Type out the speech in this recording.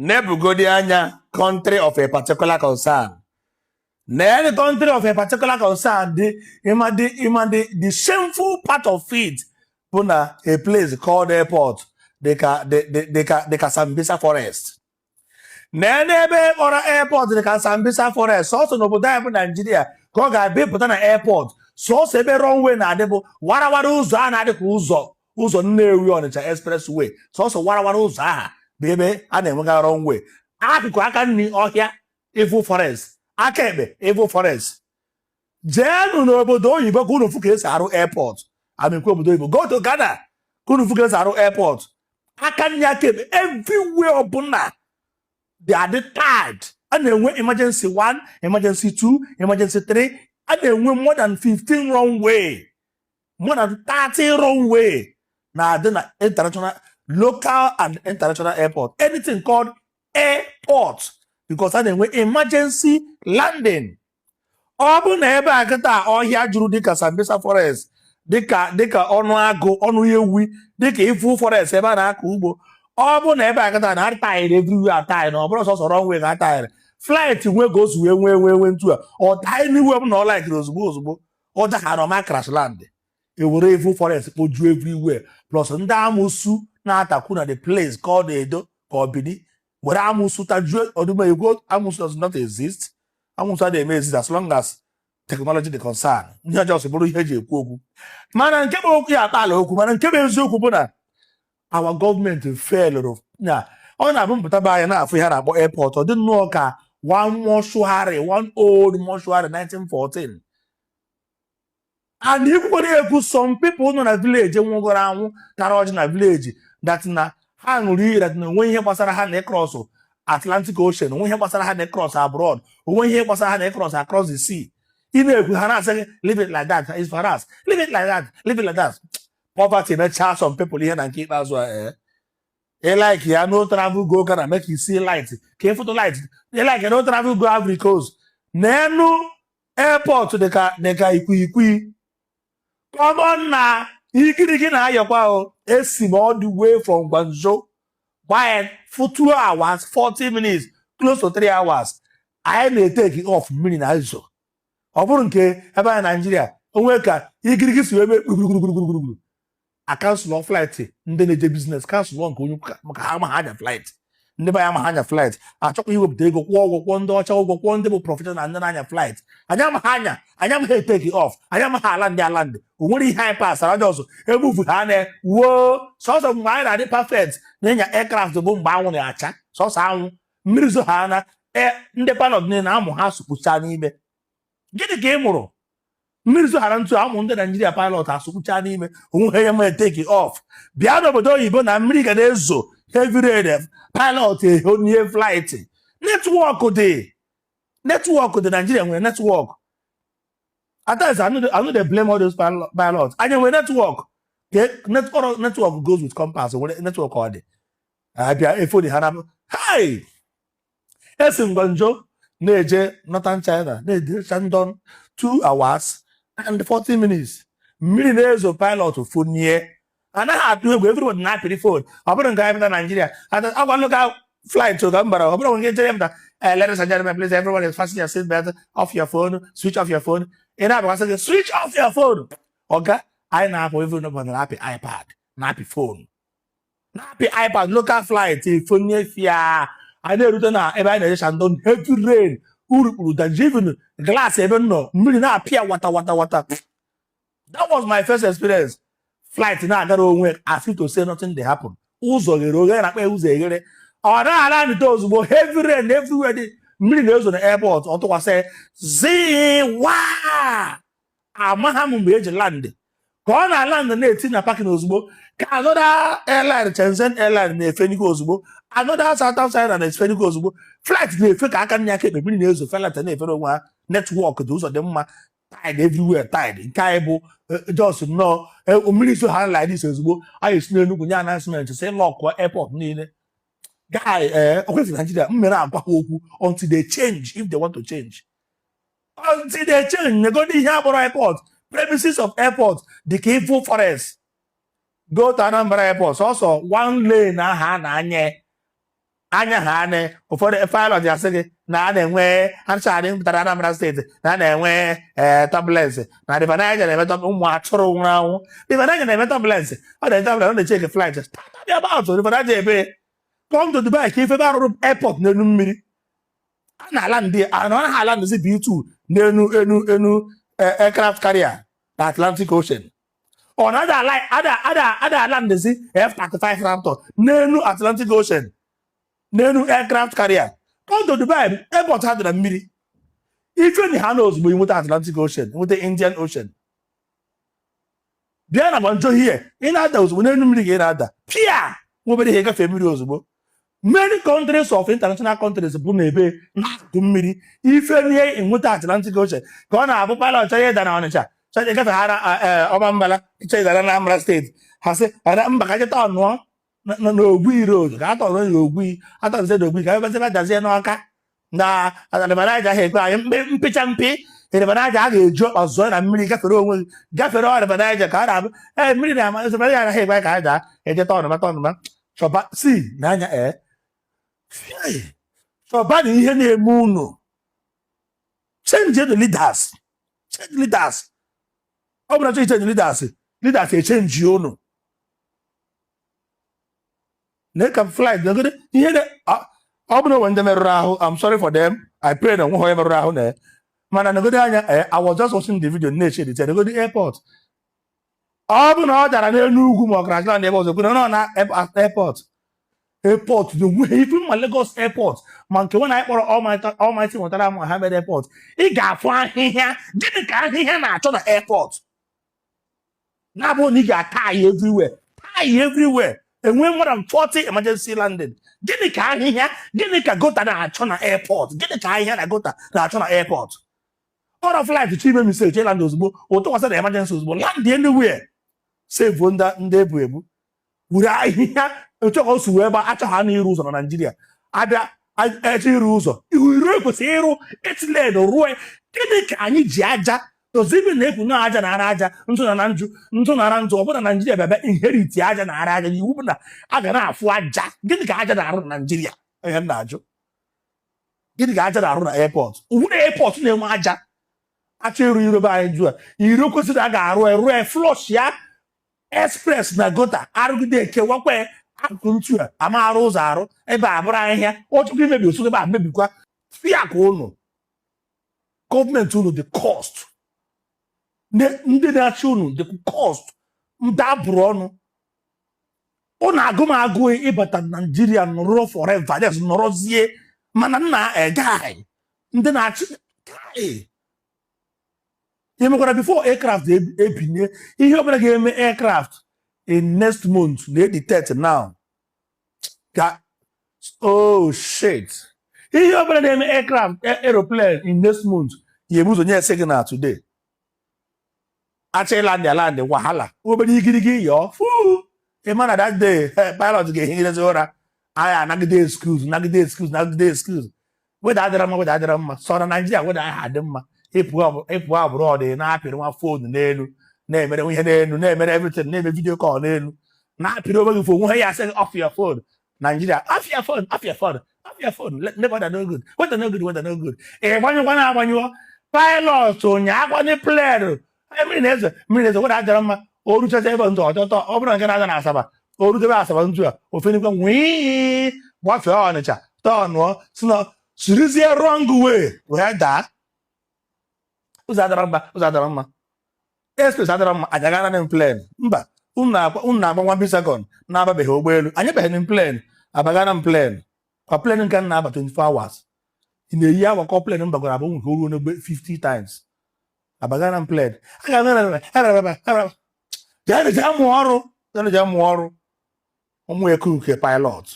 Nebugodi anya country of a particular concern. Na any country of a particular concern dị ịma dị ịma dị. The shameful part of it bụ na a place called airport dịka dịka dịka Sambisa Forest. Na ebe kpọrọ airport dịka Sambisa Forest, sọsọ n'obodo anyị bụ Naijiria ka ọ ga-abịa pụta na airport, sọsọ ebe runway na-adị bụ warawara ụzọ a na-adị ka ụzọ Nnewi Ọnịcha expressway. Sọsọ warawara ụzọ aha bụ ebe a na-enwega runway. Akụkụ aka nri, ọhịa, evil forest; aka ekpe, evil forest. Jeenụ n'obodo oyibo ka unu fụ ka esi arụ airport. Amekwu obodo oyibo, go to Ghana ka unu fụ ka esi arụ airport. Aka nri, aka ekpe, everywhere ọbụla they are tired. A na-enwe emergency 1, emergency 2, emergency 3. A na-enwe more than 15 runway, more than 30 runway na-adị na international, local and international airport, anything called airport, because a na-enwe emergency landing. Ọ bụ na ebe a kịta ọhịa juru dịka Sambisa Forest, dịka ọnụ agụ, ọnụ ewi, dịka ifu forest ebe a na-akọ ugbo, ọ bụ na ebe a kịta na atayịrị everywhere, atayịrị na ọ bụrụ sọsọ runway ka atayịrị, flight nwee ka o si wee nwee ntu a, ọ daa anywhere bụ na ọ likiri ozugbo ozugbo, ọ daghara ọma crash land. Ewere evil forest kpojuo everywhere, plus ndị amụsụ na-atakwu na the place called Edo ka ọ bini were amụsụ tajuo ọdụmegwu. Amụsụ does not exist. Amụsụ adịghị eme exist as long as technology dị concern. Ihe ọjọọ si bụrụ ihe eji ekwu okwu, mana nke bụ okwu ya akpala okwu, mana nke bụ eziokwu bụ na our gọọmenti failụrụ na ọ na-abụ mpụta be anyị na-afụ ihe a na-akpọ airport, ọ dị nnọọ ka one mortuary, one old mortuary, 1914. And ikwukwara ekwu, some people nọ na village nwụgoro anwụ tara ọjị na village that na ha ṅụrụ iyi that na onwe ihe gbasara ha na cross Atlantic Ocean, onwe ihe gbasara ha na cross abroad, onwe ihe gbasara ha na cross across the sea. Ị na-ekwu, ha na-asị gị, "Leave it like that, it's for us. Leave it like that, leave it like that." Poverty mechaa some people ihe na nke ikpeazụ a. Ị like ya, no travel go Ghana make you see light, ka ị fụtụ light. Ị like ya, no travel go Ivory Coast. N'enu airport dịka ikwiikwi common na igirigi na-ayọkwa o. Esi m all the way from Guangzhou gbaa for 2 hours 40 minutes, close to 3 hours. Anyị na-eteki off, mmiri na ezo. Ọ bụrụ nke ebe anyị Naijiria, onwe ka igirigi si wee mee gburugburu, a cancel flight. Ndị na-eje business cancel nke onye ụka maka ha amaghị anya flight. Ndị be anyị amaghị anya flight, achọkwa iwepụta ego kwụọ ụgwọ, kwụọ ndị ọcha ụgwọ, kwụọ ndị bụ professional, ndị na-anya flight. Anyị amaghị anya, anyị amaghị eteki off, anyị amaghị ala ndị ala ndị o nwere ihe anyị pasara ndị ọzọ ebufu ha na wuo. Sọsọ mgbe anyị na-adị perfect na ịnya aircraft bụ mgbe anwụ na-acha. Sọsọ anwụ mmiri zo ha na ndị pilot niile na-amụ ha sụkpụcha n'ime. Gịnị ka ị mụrụ? Mmiri zoghara ntu amụ ndị Naijiria pilot asụkpụcha n'ime onwe ha ma take off. Bịa n'obodo oyibo na mmiri ga na-ezo, heavy rain, pilot ehonye flight. Network dị, network dị. Naijiria nwere network. At times I no dey blame all those pilots. Anyị nwere network. Network goes with compass. Nwere network, ọ dị abịa efoni ha na hi. Esi m Guangzhou na-eje Northern China, na-eje Shandong, 2 hours and 40 minutes, mmiri na-ezo, pilot fonie, anaghị atụ egwu. Everybody na-apịrị phone. Ọ bụrụ nke anyị pụta Naijiria, agwa local flight ka m bara, ọ bụrụ nke chere pụta, "Ladies and gentlemen, please, everyone is fasten your seat belt, off your phone, switch off your phone." Ị na-abịakwasị gị, "Switch off your phone." Ọga anyị na-apụ, everybody na-apị iPad, na-apị phone, na-apị iPad. Local flight efonye fia. Anyị na-erute na ebe anyị na-eje Shandong, heavy rain, urukpuru daji, even glass ebe m nọ, mmiri na-apịa wata wata wata. That was my first experience. Flight na-agara onwe as if to say nothing dey happen. Ụzọ ghere oghere, na-akpa ụzọ eghere, ọ na-ala nite ozugbo. Heavy rain everywhere dị, mmiri na-ezo na airport, ọ tụkwasị ziwa. Amagha m mgbe eji land. Ka ọ na land na-eti na parking ozugbo, ka another airline, Shenzhen Airline, na-efe n'ike ozugbo, another Southern China na-efe n'ike ozugbo. Flight na-efe ka aka nne aka ekpe. Mmiri na-ezo, flight na-efere onwe ha. Network dị, ụzọ dị mma, tide everywhere, tide. Nke anyị bụ just nnọọ mmiri so ha like this ozugbo. Anyị esi n'Enugwu nye announcement sị lockụọ airport niile. Guy, ọkwesị Nigeria m mere agwa ha okwu until they change, if they want to change, until they change. Negodi ihe akpọrọ airport, premises of airport dị ka evil forest. Go to Anambra Airport, sọsọ one lane ahụ a na-anya. Anya ha na ụfọdụ pilot ya sị gị na a na-enwe achadị mpụtara Anambra Steeti na a na-enwe ee turbulence na River Niger na-eme ụmụ atụrụ nwụrụ anwụ. River Niger na-eme turbulence, ọ na-eme turbulence, ọ na-echeke flight about River Niger. Ebe come to Dubai ka ife ebe arụrụ airport n'elu mmiri a na-ala ndị a na ha ala ndịzi B2 n'enu enu enu aircraft carrier na Atlantic Ocean. Ọ na ada ala ada ada ada ala ndịzi F-35 Raptor n'enu Atlantic Ocean, n'enu aircraft carrier. Come to Dubai, airport ha dị na mmiri. Ife ni ha na ozugbo inweta Atlantic Ocean, nweta Indian Ocean. Bịa na Gwanjo here, ị na-ada ozugbo n'elu mmiri ka ị na-ada pịa nwa obere ihe gafee mmiri ozugbo. Many countries of international countries bụ n'ebe na-akụ mmiri. Ife ihe enweta Atlantic Ocean ka ọ na-abụ pilot chọrọ ịda na Ọnịcha, chọrọ ịgafe ha na Ọmambala, chọrọ ịda na Anambra Steeti, ha sị "Ada, mba, ka jeta ọnụọ n'Ogui Road, ka a tọrọ ya Ogui, atọrọzie n'Ogui ka ebe dazie n'Ọka na River Niger." Ha ekwe anyị mpịcha mpi River Niger a ga-eji ọzọ na mmiri gafere onwe gị, gafere ọ River Niger ka a na-abụ ee mmiri na-ama. River Niger anaghị ekwe ka anyị daa eje tọnụma tọnụma. Chọba si n'anya ee chọba na ihe na-eme unu. Change the leaders, change leaders. Ọ bụrụ na chọọ change leaders, leaders echange unu. Na ka flight nagode ihe na ọ bụrụ na onwe ndị merụrụ ahụ, I'm sorry for them. I pray na onwe ha onye merụrụ ahụ na mana nagode anya. I was just watching the video na-eche edite. Nagode airport, ọ bụ na ọ dara n'elu ugwu ma ọ gara land ebe ọzọ, kwuru na ọ na airport, airport the way even ma Lagos airport ma nke nwe na anyị kpọrọ Almighty Murtala Muhammed Airport, ị ga-afụ ahịhịa. Gịnị ka ahịhịa na-achọ na airport? Na-abụ na ị ga-ata anyị everywhere, taa anyị everywhere, enwe more than 40 emergency landing. Gịnị ka ahịhịa, gịnị ka gutter na-achọ na airport? Gịnị ka ahịhịa na gutter na-achọ na airport? Ọrọ flight chọ ime mistake che land ozugbo, ụtụkwasị na emergency ozugbo, land anywhere, save ndị ebu ebu were ahịhịa otu ka o si wee gba achọ ha na ịrụ ụzọ na Naijiria. Abịa eche ịrụ ụzọ iru ekwesịrị ịrụ etilen rụọ. Gịnị ka anyị ji aja dozibi na-ekwu na aja na ara aja ntụ na na njụ ntụ na ara ntụ? Ọ bụrụ na Naijiria bịa bịa inherit aja na ara aja, iwu bụ na a ga na-afụ aja. Gịnị ka aja na-arụ na Naijiria? Ihe m na-ajụ, gịnị ka aja na-arụ na airport? Owuru airport na-enwe aja achọ ịrụ iro be anyị jụ a iro kwesịrị a ga-arụ ruo flush ya express na gutter arụgide ekewakwa akụkụ ntu a ama arụ ụzọ arụ ebe a bụrụ ahịhịa ọchụkwu imebi osu ebe a mebikwa fia ka ụnụ gọọmenti unu the cost ndị na-achị unu the cost ndị abụrụ ọnụ ụnụ agụmagụ ịbata Naijiria nọrọ forever, yes, nọrọzie. Mana nna egai ndị na-achị kai ihe mekwara before aircraft ebinye ihe ọbụla ga-eme aircraft in next month na detect now ka oh shit, ihe ọbụla na-eme aircraft, aeroplane in next month ya ebu ụzọ nye signal today. Achọ land ya land wahala obere igirigi yọọ fuu. Ịma na that day pilot ga-ehigidezi ụra. Anyị anagide excuse, nagide excuse, nagide excuse. Weather adịrọ mma, weather adịrọ mma. Sọ na Naijiria weather ahụ adị mma, ịpụ abroad na-apịrị nwa phone n'elu, na-emere ihe n'elu, na-emere everything, na-eme video call n'elu, na-apịrị onwe gị phone. Nwe ya asị gị off your phone. Nigeria, off your phone, off your phone, off your phone. Weather no good, weather no good, weather no good. Ị gbanyụkwa na agbanyụọ pilot ụnyaahụ agbanye plane, mmiri na-ezo, mmiri na-ezo, weather adịrọ mma. O ruchacha ebe ntụ ọtọtọ ọ bụrụ nke na-ada na Asaba, o rutebe Asaba ntu a ofenikwa nwii gbafee Ọnịcha tọnụọ si na sirizie wrong way wee daa. Ụzọ adịrọ mma, ụzọ adịrọ mma, airspace adịrọ mma. Anyị agara n plane mba. Unu na-agba nwa bisakọn na-ababeghị ụgbọelu. Anyị beghị n plane, abagana m plane kwa plane nke m na-aba 24 hours. Ị na-eyi agbakọ plane m bagara abụ nwere ruo n'ogbe 50 times. Abagana m plane. Jee jee mụọ ọrụ, jee jee mụọ ọrụ. Ụmụ ekuke pilot.